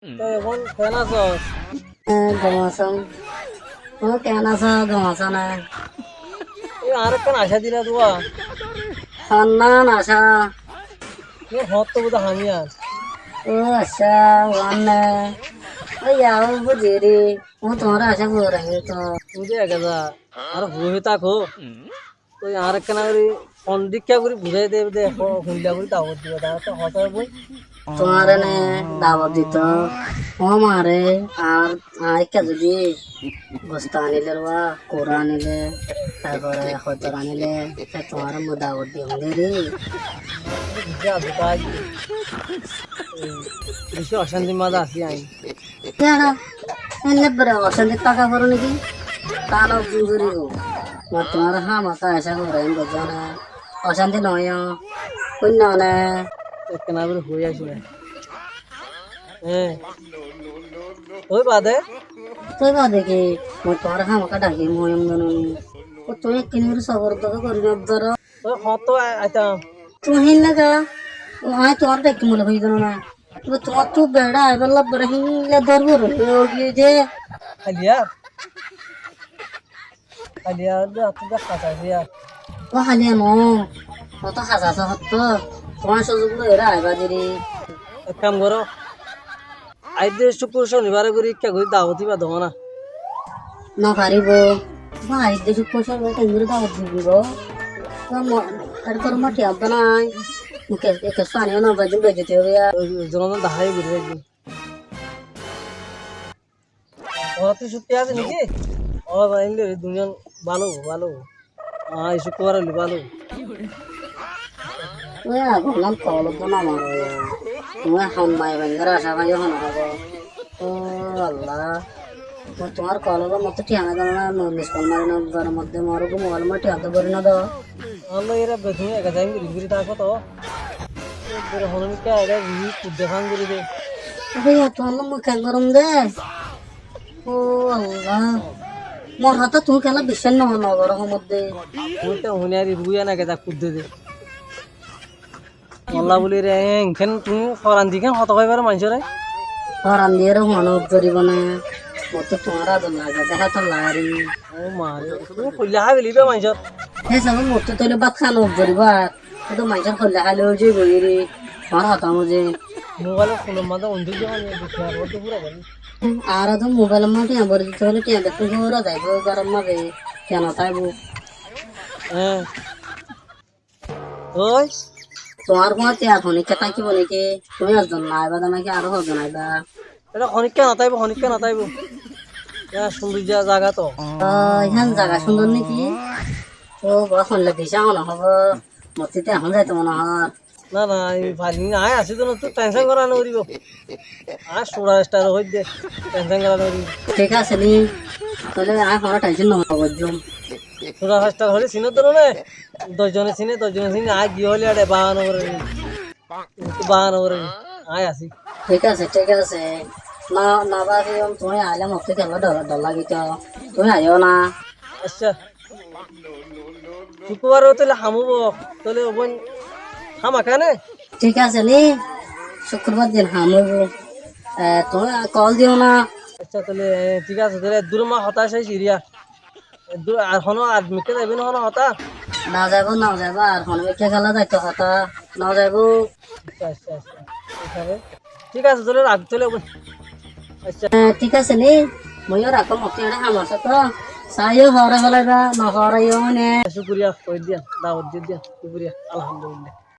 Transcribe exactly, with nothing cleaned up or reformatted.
Toi ehón keén asós? Hé, gom así. Tuñí keén asó, gom asó né? Ei añáre ekkán acá dila de. Honnán acá? Ei hoñtto buzá hañiyar. Ó accá, uán né. Ó yá, ó buzí ri. Ó tuáñre acá gorí añí to. Buzí ege za. Ar huí táko. Toi añáre ekkán gorí hon dikká gorí buzái de, de, ho-, hoilla gorí dawot diba, dawot hotá boi. Tuáñre né dawot dito, ó mare, ar añí ekká zodi gosto anile, ruwa, kura anile, tarfore hotor anile, te tuáñre mui dawot diyum de ri. Buzí añáre beci ocántir mazé así añí. Yara, enne bere ocánti táka foribó niki? Tán ot zuri go. Mui tuáñre hámaka acá gorí añí, buzó né? Ocánti no óiyo. Kúinno né? Ekkena bere hoi así né. Hé. Toi bade? Toi bade ki? Mui tuáñre hámaka dhaki mui em gorí. Ó tuñí ekkena bere sobor dóro gorí no dóro. Toi hoñtto a-, aitám. Tuñí hín lega, ó añí tuáñre dhaki mui hoi dóro na. Tuáñttú beça aibár labbare híle dórbor ói giyé de. Haliya? Haliya de, attú de hasa siya. Ó haliya no. Ó to hasa sa hottó. Tuáñr sózuk loi ere aibá deri. Ek kam goró. Aijja cúkkur cónibare gorí ekká gorí dawot iba dóna. No faribó. Bái, aijja cúkkur cónibare keéngori dawot dibo? Mo-, ar tor mo thiyat nai. Mo ke-, ke suani no bajum bejoti óibo ya. Zona dahái gorí bajum. Ora tui sutti asé niki? Ó bái, indóre duniyan bála óibo, bála óibo. Añí cúkkubar óile bála óibo. Ói, agonan kol uggúa no maro. Tuñí hon mai bengór acá faiyo hon habo. Ó Allah. Mui tuáñr kol uggúa mottú thiyá no dóna, mui mis kol mari no dóna, mottú mor uggúa mobail ot thiyá no dóna. Allah, ere be tuñí eka zaim gori gori táko to. Ere hono mikká ere ri kudde fán gori de. Abe, ya tuáñr loi mui ken gorom de. Ó Allah. Mor hotá tuñí kiyólla biccác no, no goró homot de. Tuñí to húni ar ruiya na geda kudde de. Molla buli re, engán tuñí foran di kiyá hotá hoibar maincóre? Foran di ere hon uf zoribo na. Mottú tuáñr ador lage de, hétolla ari. Ó ma re, tuñí hoilla hái feliba maincór. Hé sábe mottú tóile bát hán uf zoribo ar. Ó to maincór hoilla háile ói zaibo ere. Tuáñr hotá muzé. Mobailor fulor mazé undi zon dukhiya ar ó to fura bari. Ar ó to mobailor mazé thiyá bori dito óile thiyá bekkún fura zaibo, gorom mazé thiyá no táibo. Hé. Ói, tuáñr fúañti ar honikka tákibo niki? Tuñí ekzon no aibá de naki aró hozon aibá? Ere honikka no táibo, honikka no táibo. Yián cúndor za-, zaga to. Ó, yián zaga cúndor niki? Ó, bá hoilla disa hono hobo. Mottú to ehón zaito mone hoór. Na, na, añí fari na, añí así de, tui tension gora no foribo. Añí sura star hoiddé, tension gora no foribo. Thík asé ni, tóile añí hono tension no goijjum. Sura star hoilé sinó de né, doc zone siné, doc zone siné, añí giyé hoilé ere baá no goré, baá no goré, añí así. Thík asé, thík asé. No, no báfi, tuñí ailé mottú kiyólla dhor, dhor lagito. Tuñí aiyó na. Accá. Cúkkurbar óile ham óibo, tóile óboin hámaka né? Thík asé ni, cúkkurbar din ham óibo. E, tuñí kol diyo na. Accá, tóile, e, thík asé, tóile eddúr mazé hotá céc iriya. Eddúr ar hono ar mikká zaibo ni hono hotá? No zaibo, no zaibo, ar hono mikká kiyólla zaito hotá? No zaibo. Accá, accá, accá. Thík asé. Thík asé, tóile rakí, tóile óboin. Accá. E, thík asé ni, mui yó rakóm, mottú ere ham asé to. Saiyó hoórai félaiba, no hoóraiyó né. Cúkuriya, hoi diya, dawot di diya, cúkuriya, alhamdulillah.